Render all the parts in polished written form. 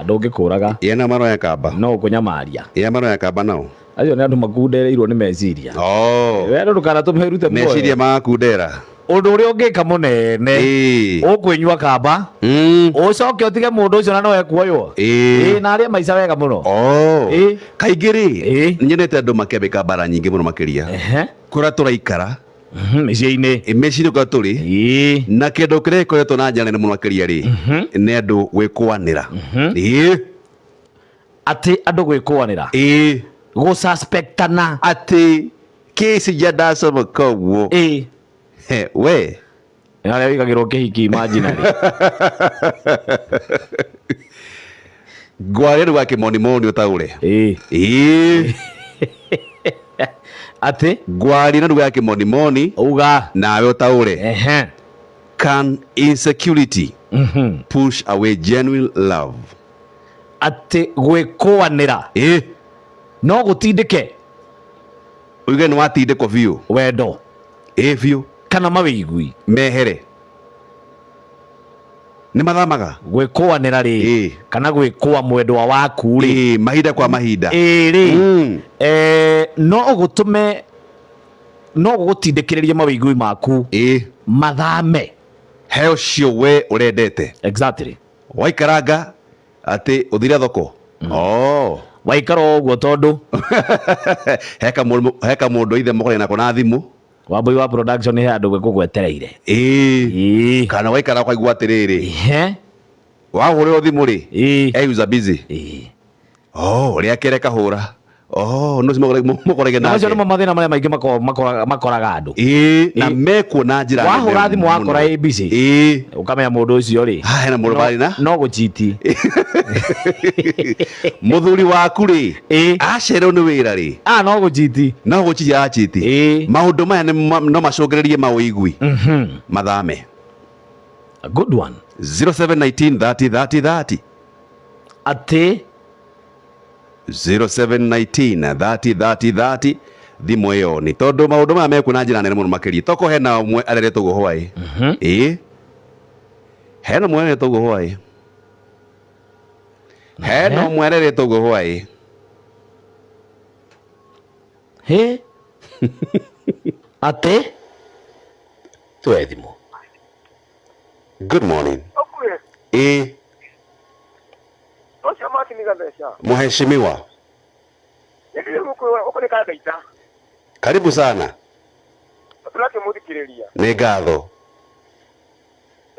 Ndũngĩkũraga. Ĩ na maroya kamba. No ũkũnyamaria. Ĩ maroya kamba nao. Acio nĩ andũ makundereirwo nĩ meciria. Oh. We andũ ndũkanatũme rute muoyo. Meciria magakundera. Ũndũ ũrĩa ũngĩka mũnene. Ĩĩ. Ũkwĩnyua kamba. Ũcoke ũtige mũndũ ũcio na no ekuoywo. Ĩĩ. Ĩĩ na arĩe maica wega mũno. Oh. Ĩĩ. Kaingĩ rĩ, Ĩĩ. nyonete andũ makĩambĩka mbara nyingĩ mũno makĩria. Ehe. Kũrĩa tũraikara, Mĩciĩ-inĩ. Mĩciĩ-inĩ kũrĩa tũrĩ, Ĩĩ. na kĩndũ kĩrĩa gĩkoretwo na njĩra nene mũno makĩria rĩ, nĩ andũ gwĩkũanĩra. Ĩĩ. Atĩ andũ gwĩkũanĩra. Ĩĩ. Gũsuspectana. Atĩ kĩci nja ndacomoka ũguo. Ĩĩ. He, we. Nĩ harĩa wĩkagĩrwo kĩhiki imaginary. Ngwarĩa rĩu akĩmonimoni ũtaũre. Ĩĩ. Ĩĩ. Atĩ? Ngwaria na lugha ya kĩmonimoni. Uga. Nawe ũtaũre. Ehe. Can insecurity push away genuine love? Atĩ gwĩkũanĩra. Ĩĩ. No gũtindĩke. Uige nĩ watindĩkwo biũ. Wendo. Ĩĩ biũ. Kana mawĩigwi. Mehere. Nĩ mathamaga. Gwĩkũanĩra rĩ. Ĩĩ. Kana gwĩkũa mwendwa waku rĩ. Ĩĩ, mahinda kwa mahinda. Ĩĩ rĩ. No gũtũme, no gũgũtindĩkĩrĩrie mawĩigwi maku. Ĩĩ. Mathame. He ũcio we ũrendete. Exactly. Waikaranga atĩ ũthire thoko. Oh. Waikara o ũguo tondũ. He kamũndũ ithe mũkoragia nako na thimũ. Wambui wa production he andũ gũgwetereire. Ĩĩ. Ĩĩ. Kana waikara ũkaigua atĩrĩrĩ. Ehe. Wahũrĩrwo thimũ rĩ. Ĩĩ. Eh, user busy. Ĩĩ. Oh, rĩa kerĩ kahũra. Oh, no mũkorage Na macio nake. nĩmo mathĩna marĩa maingĩ makoraga andũ. Ĩĩ, na Ĩĩ. mekuo na njĩra nene Wahũra thimũ wakora mũno. ĩ busy. Ĩĩ. Ũkamenya mũndũ ũcio rĩ. Ha, hena mũndũ marĩ na? No gũchiti. Mũthuri waku rĩ. Ĩĩ. Acererwo nĩ wĩra rĩ. Ah, no gũchiti. No gũchiti arachiti. Ĩĩ. Maũndũ maya no macũngĩrĩrie mawĩigwi. Mathame. A good one. 0719 30 30 30. Atĩ 0719 30 30 30 thimũ ĩyo nĩ tondũ maũndũ maya mekuo na njĩra nene mũno makĩria toko hena ũmwe areretwo ũguo hwaĩ. Ĩĩ. Hena ũmwe areretwo ũguo hwaĩ. Hena ũmwe areretwo ũguo hwaĩ. Hĩ? Atĩ? Tuoe thimũ. Good morning. Okuĩ. Ĩĩ. Ũcio Martin Gatheca. Mheshimiwa. Nĩ gũkũ gũkũ nĩ Kangaita. Karibu sana. Tũrakĩmũthikĩrĩria. Nĩ ngatho.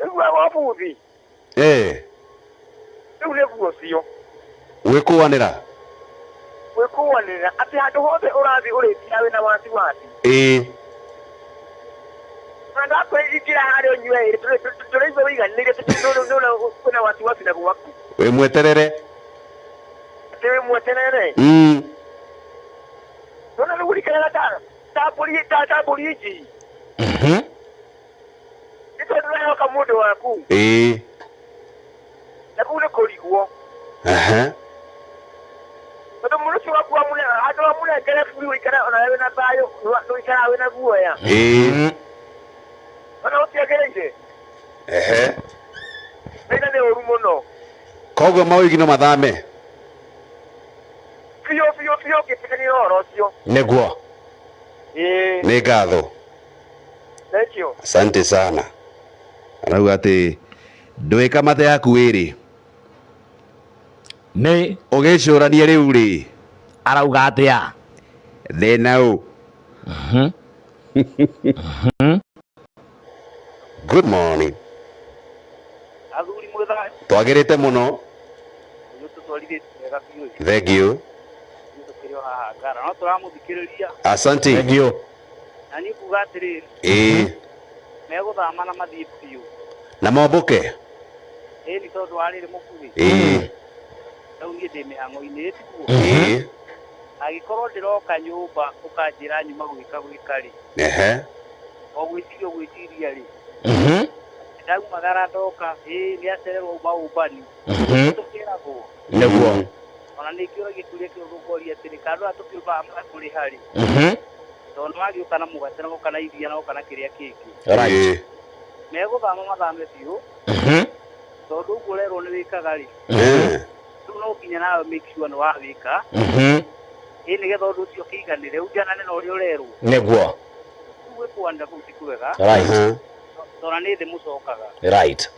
Rĩu wa buthi. Eh. Rĩu nĩguo ũcio. Gwĩkũanĩra. Gwĩkũanĩra atĩ handũ hothe ũrathiĩ ũrĩthiaga wĩna wasiwasi. Ĩĩ. Na ndakwĩingĩra harĩa ũnyue ĩrĩ tũrĩigua wĩiganĩire kwĩna wasiwasi na gwaku. Wĩ mweterere. Atĩ wĩ mweterere. Nona rĩu ũrikanaga ta mbũri ta mbũri nji. Nĩ tondũ ũrehoka mũndũ waku. Ĩĩ. Na kũu nĩ kũrigwo. Aha. Tondũ mũndũ ũcio waku handũ wamũnengere buri ũikare ona we wĩna thayũ, ũikaraga wĩna guoya. Ĩĩ. Ona ũtiagĩrĩire. Ehe. Thĩna nĩ ũru mũno. Koguo mawĩigi no mathame. Biũ biũ biũ ngĩtĩkanĩra ũhoro ũcio. Nĩguo. Ĩĩ. Nĩ ngatho. Thank you. Asante sana. Arauga atĩ ndwĩka mate yaku ĩrĩ. Nĩ. Ũgĩcũranie rĩu rĩ. Arauga atĩa? Thĩna ũ. Good morning. Athuri mwĩ thayũ. Twagĩrĩte mũno. Ithuĩ tũtwarithĩtie wega biũ. Thank you. Ithuĩ tũkĩrĩ o haha Ngara. No tũramũthikĩrĩria. Asante. Thank you. Na niĩ nguga atĩrĩrĩ. Ĩĩ. Megũthama na mathiĩ biũ. Na mombũke. Ĩĩ nĩ tondũ wa rĩrĩ mũkuhĩ. Ĩĩ. Rĩu niĩ ndĩ mĩhang'o-inĩ, ĩ tiguo? Ĩĩ. Angĩkorwo ndĩroka nyũmba ũkanjĩra nyuma gwĩka gwĩka rĩ. Ehe. O gwĩciria ũgwĩciria rĩ. Ndaumagara ndoka, ĩĩ nĩ acererwo auma ũmbani. Tũkĩragwo. Nĩguo. Ona nĩ kĩũragia kĩũria kĩu ngũria atĩrĩ, kana andũ aya tũkĩũmbaga makũrĩha rĩ. Tondũ nĩ wagĩũka na mũgate na woka na iria na woka na kĩrĩa kĩngĩ. Right. Ĩĩ. Megũthama mathame biũ. Tondũ ũguo ũrerwo nĩ wĩkaga rĩ. Ĩĩ. no nginya nawe make sure nĩ wawĩka. Ĩ nĩgetha ũndũ ũcio ũkĩiganĩre ũnjanane na ũrĩa ũrerwo. Nĩguo. Rĩu gwĩkũanĩra kũu ti kwega. Right. Tondũ nĩ thĩ mũcokaga. Right.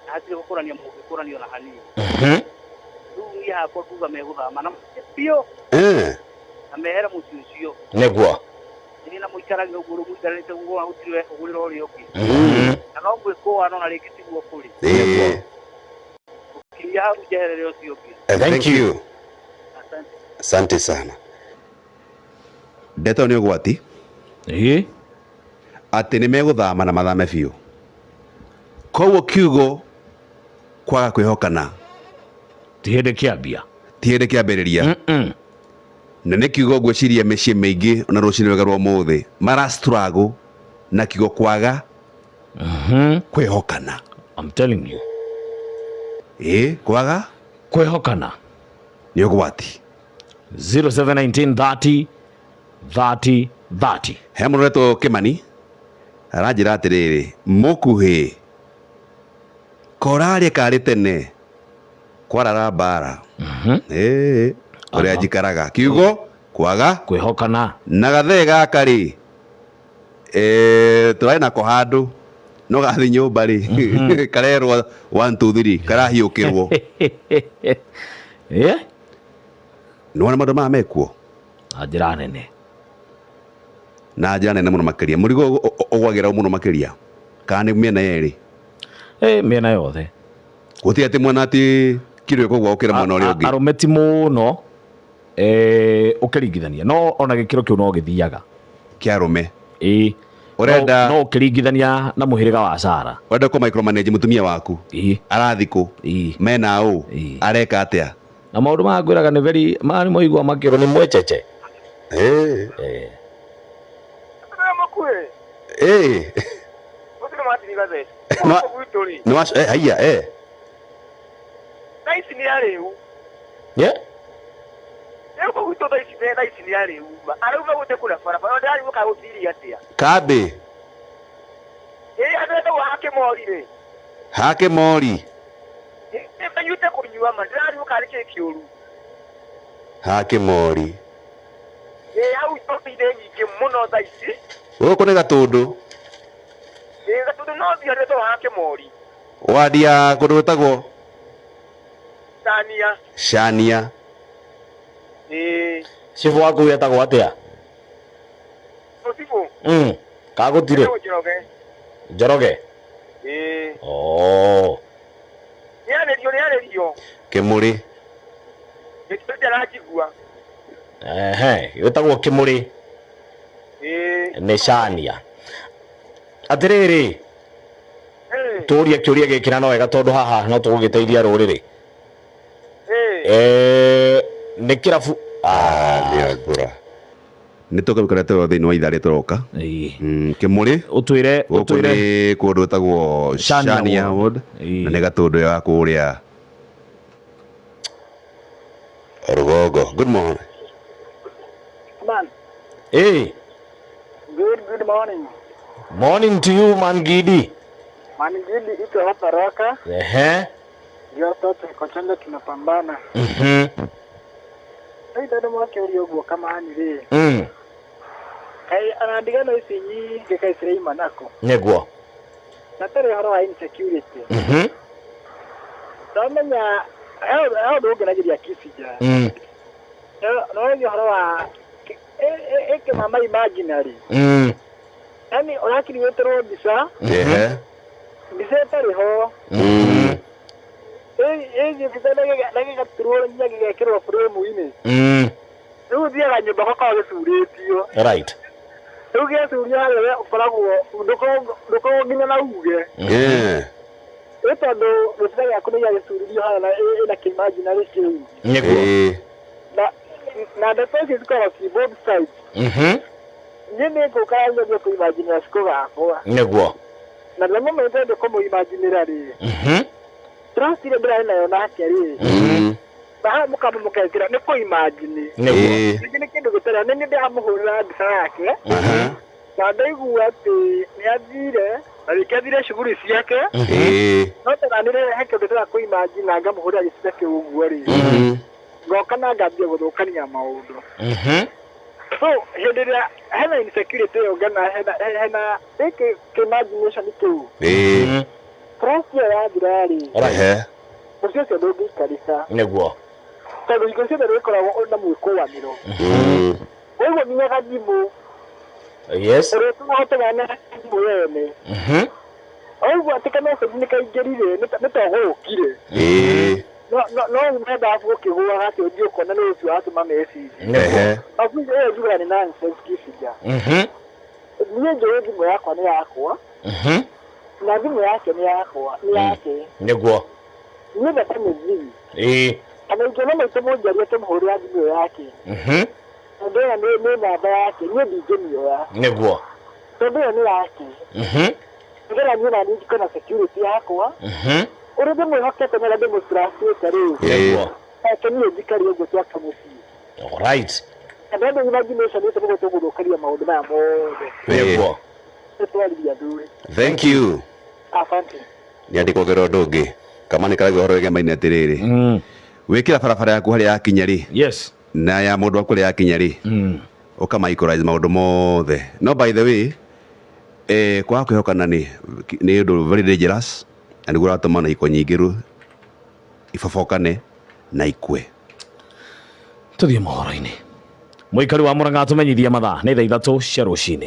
Na hatirĩ gũkũrania mũngĩkũranio na hanini. Rĩu niĩ hakwa nguga megũthama na biũ na mehere mũciĩ ũcio. Nĩguo. Ĩ na mũikarage ũguo rĩu mũikarĩte ũguo gũtirĩ ũgũrĩra ũrĩa ũngĩ. Na no gwĩkũana ona rĩngĩ tiguo kũrĩ. Kinya hau njeherere ũcio ũngĩ. Thank you. Asante. Asante sana. Ndeto nĩ ũgwati. Ĩĩ. Atĩ nĩ megũthama na mathame biũ. Koguo kiugo kwaga kwĩhokana ti hĩndĩ kĩambia. Ti hĩndĩ kĩambĩrĩria. Na nĩ kiugo ngwĩciria mĩciĩ mĩingĩ ona rũcinĩ rwega rwa ũmũthĩ mara struggle na kiugo kwaga kwĩhokana. I'm telling you. Ĩĩ, kwaga kwĩhokana nĩ ũgwati. 0719 30 30 30. He mũndũ ũretwo Kĩmani aranjĩra atĩrĩrĩ, mũkuhĩ koraria karĩ tene kwarara mbara. Ĩĩ, ũrĩa njikaraga kiugo kwaga kwĩhokana na gathee gaka rĩ, tũrarĩ nako handũ no gathiĩ nyũmba rĩ, karerwo 1 2 3 karahiũkĩrwo. Nĩwona maũndũ maya mekuo na njĩra nene. Na njĩra nene mũno makĩria. Mũrigo ũgwagĩra mũno makĩria kana nĩ mĩena yerĩ? Mĩena yothe. Gũtirĩ atĩ mwena atĩ kĩrĩ kũgwa ũkĩra mwena ũrĩa ũngĩ. Arũme ti mũno, ũkĩringithania no ona gĩkĩro kĩu no gĩthiaga. Kĩa arũme. Ĩĩ. Ũrenda no ũkĩringithania na mũhĩrĩga wa Sara. Ũrenda kũ micromanage mũtumia waku. Ĩĩ. Arathiĩ kũ? Ĩĩ. Mena ũ? Ĩĩ. Areka atĩa? Na maũndũ maya ngwĩraga nĩ very maya nĩ moigua makĩrwo nĩ mwecece. Ĩĩ. Ĩĩ. Mũkuhĩ. Ĩĩ. Gũtirĩ Martin Gatheci. Gũkũ gwitũ rĩ. Nĩ wa haiya, Thaa ici nĩ arĩu. Yeah. Gũkũ gwitũ thaa ici thaa ici nĩ arĩu. Arauma gũte kũrĩa barabara, ndĩrarigwo kana gũthirie atĩa. Kambĩ. Ĩĩ, andũ etagwo Hakĩmori rĩ. Hakĩmori. Ĩĩ, manyuĩte kũnyua ma, ndĩrarigwo kana nĩ kĩĩ kĩũru. Hakĩmori. Ĩĩ, hau njohi nĩ nyingĩ mũno thaa ici. Gũkũ nĩ Gatũndũ. Ĩĩ, Gatũndũ no thiĩ andũ etagwo Hakĩmori. Wadi ya kũndũ gwĩtagwo Shania. Shania. Ĩĩ. Cibũ waku wetagwo atĩa? Cibũ. Kagũtirĩ? Etagwo Njoroge. Njoroge? Ĩĩ. Oh. Nĩarĩrio, nĩarĩrio. Kĩmũrĩ. Nĩkĩo aranjigua. Ehe, wĩtagwo Kĩmũrĩ. Ĩĩ. Nĩ Shania. Atĩrĩrĩ, tũrie kĩũria gĩkĩ na no wega tondũ haha no tũgũgĩteithia rũrĩrĩ. Nĩ kĩrabu nĩ Nĩ tũkũrũkĩra tũrĩ thĩinĩ wa ithaa rĩrĩ tũroka. Kĩmũrĩ. Ũtwĩre, Gũkũ ũtwĩre. nĩ kũndũ gwĩtagwo Shania Shania Ward. Ward. Na nĩ Gatũndũ ya kũrĩa Rũgongo. Good morning. Man. Hey. Good morning. Morning to you, Man Gidi. Man Gidi iko hapa Roka. Ehe. Ndio toto iko chonjo tunapambana. Hey, dada mwake ulioguo kama hani rĩ. Kai anadigana ici nyingĩ kai ciraima nako. Nĩguo. Na tarĩ ũhoro wa insecurity. Ndamenya he ũndũ ũngenagiria Kisija. No nĩ ũhoro wa ĩkĩmama imaginary. Yaani ũrakiriĩtĩrwo mbica. Ehe. Mbica ĩtarĩ ho. Ĩĩ mbica na gĩgaturwo nginya gĩgekĩrwo frame-inĩ. Rĩu ũthiaga nyũmba gũkoragwo gĩcurĩtio. Right. Rĩu gĩacurio harĩa we ũkoragwo ndũkoragwo nginya na uge. Ĩ tondũ gĩbica gĩaku nĩ gĩacuririo harĩa na ĩna kĩimaginary kĩu. Nĩguo. Na ndeto ici cikoragwo ci both sides. Niĩ nĩ ngũka ngerie kũimaginĩra cikũ gakwa. Nĩguo. Na the moment ndĩ kũmũimaginĩra rĩ. Trust ĩrĩa ndĩrarĩ nayo nake rĩ. Na haha mũkamba mũkekĩra nĩ kũimagine. Nĩguo. Rĩngĩ nĩ kĩndũ gĩtarĩ nĩ niĩ ndĩramũhũrĩra mbica yake. Na ndaigua atĩ nĩ athire na rĩngĩ athire shughuli ciake. No tena nĩ he kĩndũ ndĩra kũimagine na ngamũhũrĩra gĩcicio kĩu ũguo rĩ. Ngoka na ngambia gũthũkania maũndũ. So hĩndĩ ĩrĩa hena insecurity ĩyo ngana hena gĩkĩ kĩ-imagination kĩu, trust ĩyo yathira rĩ, mũciĩ ũcio ndũngĩikarĩka. Tondũ hingo ciothe rĩkoragwo ũrĩ na mwĩkũanĩro. Ũguo nginyaga thimũ ũrĩa tũhotaga na thimũ yene, ũguo atĩ kamessage nĩ kaingĩrire nĩ ta gũũkire, no ume babu ũkĩgũaga atĩ ũthiĩ ũkona nĩ ũcio watũma message. Babu ĩyo njugaga nĩ nonsense kĩbinja. Niĩ njũĩ thimũ yakwa nĩ yakwa, na thimũ yake nĩ yakwa, nĩ yake. Niĩ ndata nĩ thiri. Kana ingĩona maitũ mũnjaria akĩmũhũrĩra thimũ ĩyo yake, tondũ ĩyo nĩ namba yake, niĩ ndingĩmĩoya, tondũ ĩyo nĩ yake. Nĩgetha niĩ naniĩ njikore na security yakwa ũrĩa ndĩmwĩhokete na ũrĩa ndĩmũtrustĩte rĩ, eke niĩ njikare ũguo twake mũciĩ. And then imagination ĩcio nĩguo tũgũthũkaria maũndũ maya mothe. Nĩtwarĩria athuri. Thank you. Asante. Nä andä kuongerera å ndå å ngä kama nä karagua å horo wĩgemaine atĩrĩrĩ, wĩkĩra barabara yaku harĩa yakinya rĩ, na ya mũndũ waku harĩa yakinya rĩ, ũkama equalize maũndũ mothe. No by the way, kwaga kwĩhokana nĩ ũndũ very dangerous, na nĩguo ũratũma na iko nyingĩ rũ ibobokane na ikue. Tũthiĩ mohoro-inĩ. Mũikari wa Mũrang'a atũmenyithia mathaa nĩ thaa 3 cia rũcinĩ.